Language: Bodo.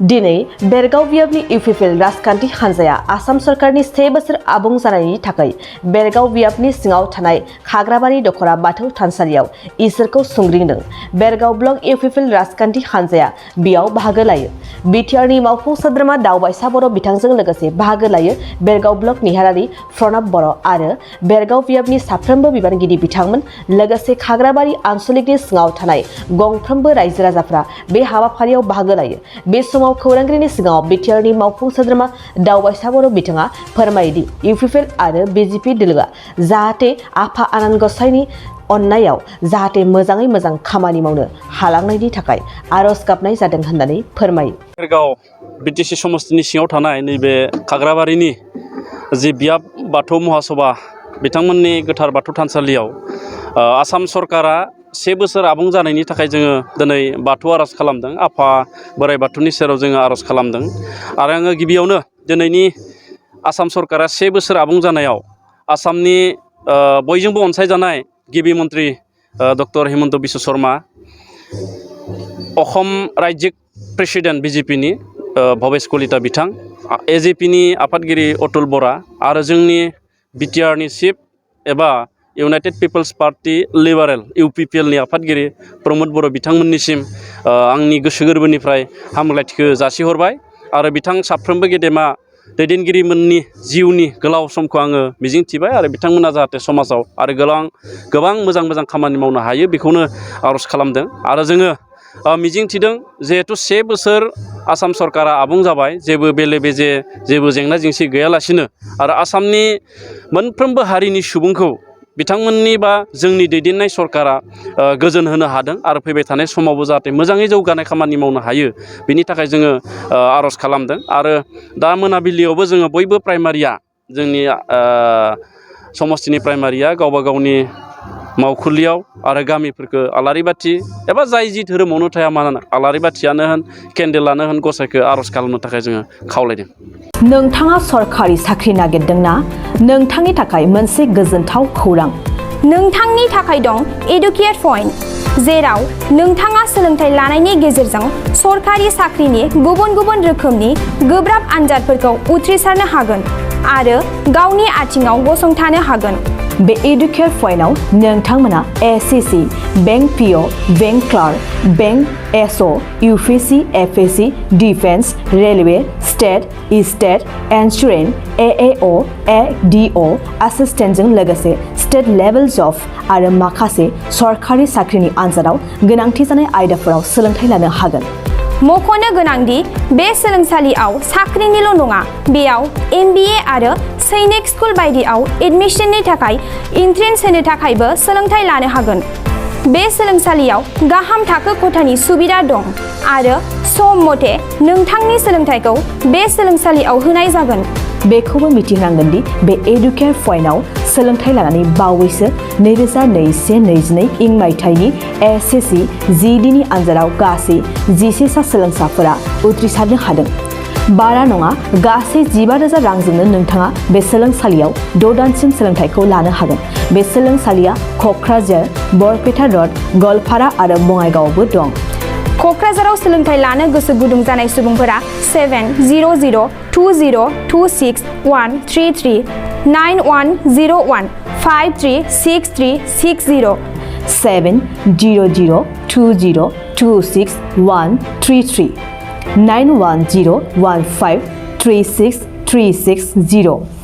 दिनै बेरगाव बियाबनि इउपिपिएल राजखान्थि हान्जाया आसाम सरकारनि 3 बोसोर आबुं जानायनि थाखाय बेरगाव बियाबनि सिङाव थानाय खाग्राबारि दखरा बाथौ थानसालियाव इसोरखौ सुंग्रिंदों। बेरगाव ब्लक इउपिपिएल राजखान्थि हान्जाया बेयाव बाहागो लायो। बिटिआरनि मावफुं सोद्रोमा दावबायसा बर' बिथांजों लोगोसे बाहागो लायो बेरगाव ब्लक नेहारारि प्रणब बर' आरो बेरगाव बियाबनि साफ्रोमबो बिबानगिरि बिथांमोन लोगोसे खाग्राबारि आनसलिकनि सिङाव थानाय गंफ्रोमबो रायजो राजाफ्रा बे हाबाफारियाव बाहागो लायो। बे समाव खौरांगिरिनि सिगाङाव बिटिआरनि मावफुं सोद्रोमा दावबायसा बर' बिथाङा फोरमायदि इउपिपिएल आरो बिजेपि दोलोआ जाहाथे आफा आनान गसाइनि अननायाव जाहाथे मोजाङै मोजां खामानि मावनो हालांनायनि थाखाय आरज गाबनाय जादों होननानै फोरमायो। बेरगाव बिटिसि समस्तिनि सिङाव थानाय नैबे खाग्राबारिनि जि बियाब बाथौ महासभा बिथांमोननि गोथार बाथौ थानसालियाव आसाम सरकारा 1 बोसोर आबुं जानायनि थाखाय जोङो दिनै बाथौ आरज खालामदों। आफा बोराइ बाथौनि सेराव जोङो आरज खालामदों आरो आङो गिबियावनो दिनैनि आसाम सरकारा 1 बोसोर आबुं जानायाव आसामनि बयजोंबो अनसायजानाय गिबि मन्त्रि डक्टर हिमन्त बिश्व शर्मा, अखम रायजिक प्रेसिडेन्ट बिजेपिनि भबेश कलिता बिथां, एजेपिनि आफादगिरि अतुल बरा आरो जोंनि बिटिआरनि चिफ एबा इउनाइटेड पिपल्स पार्टी लिबारेल इउपिपिएलनि आफादगिरि प्रमद बर' बिथांमोननिसिम आंनि गोसो गोरबोनिफ्राय हामलायथिखौ जासिहरबाय आरो बिथां साफ्रोमबो गेदेमा दैदेनगिरिमोननि जिउनि गोलाव समखौ आङो मिजिंथिबाय आरो बिथांमोना जाहाथे समाजाव आरो गोबां मोजां खामानि मावनो हायो बेखौनो आरज खालामदों आरो जोङो मिजिंथिदों जिहेतु 1 बोसोर आसाम सरकारा आबुं जाबाय, जेबो बेले बेजे जेबो जेंना जेंसि गैयालासिनो आरो आसामनि मोनफ्रोमबो हारिनि सुबुंखौ बिथांमोननि बा जोंनि दैदेननाय सरकारा गोजोन होनो हादों आरो फैबाय थानाय समावबो जाहाथे मोजाङै जौगानाय खामानि मावनो हायो बिनि थाखाय जोङो आरज खालामदों आरो दा मोनाबिलियावबो जोङो बयबो प्राइमारिया जोंनि समस्तिनि प्राइमारिया गावबा गावनि मावखुलियाव आरो गामिफोरखौ आलारि बाथि एबा जाय जि धोरोमावनो थाया मानो आलारि बाथियानो होन केन्देलानो होन गसाइखौ आरज खालामनो थाखाय जोङो खावलायदों। नोंथाङा सरखारि साख्रि नागिरदोंना? नोंथांनि थाखाय मोनसे गोजोनथाव खौरां। नोंथांनि थाखाय दं एडुकेट पइन्ट, जेराव नोंथाङा सोलोंथाइ लानायनि गेजेरजों सरखारि साख्रिनि गुबुन रोखोमनि गोब्राब आनजादफोरखौ उथ्रिसारनो हागोन आरो गावनि आथिङाव गसंथानो हागोन। बे एडुकेट पइन्टआव नोंथांमोना SSC, bank PO, bank clerk, bank SO, UPSC, FSC, defence, railway, state, insurance, AAO, ADO, एसिस्टेन्टजों लोगोसे स्टेट लेभेल जब आरो माखासे सरखारि साख्रिनि आनजादाव गोनांथि जानाय आयदाफोराव सोलोंथाइ लानो हागोन। मख'नो गोनांदि बे सोलोंसालियाव साख्रिनिल' नङा, बेयाव MBA आरो सैनिक स्कुल बायदियाव एडमिशननि थाखाय एन्ट्रेन्स होनो थाखायबो सोलोंथाइ लानो हागोन। बे सोलोंसालियाव गाहाम थाखो खथानि सुबिदा दं आरो सम मथे नोंथांनि सोलोंथाइखौ बे सोलोंसालियाव होनाय जागोन। बेखौबो मिथिनांगोन दि बे एडुकेट पइन्टआव सोलोंथाइ लानानै बावैसो 2021-22 इं मायथाइनि एसएससि जिडिनि आनजादाव गासै 11 सा सोलोंसाफोरा उथ्रिसारनो हादों। बारा नङा, गासै 15,000 रांजोंनो नोंथाङा बे सोलोंसालियाव 6 दानसिम सोलोंथाइखौ लानो हागोन। बे सोलोंसालिया क'क्राझार, बरपेटा रड, गवालपारा आरो बङाइगावआवबो दं। क'क्राझाराव सोलोंथाइ लानो गोसो गुदुं जानाय सुबुंफोरा 70020261333 9101536360 70020261333 9101536360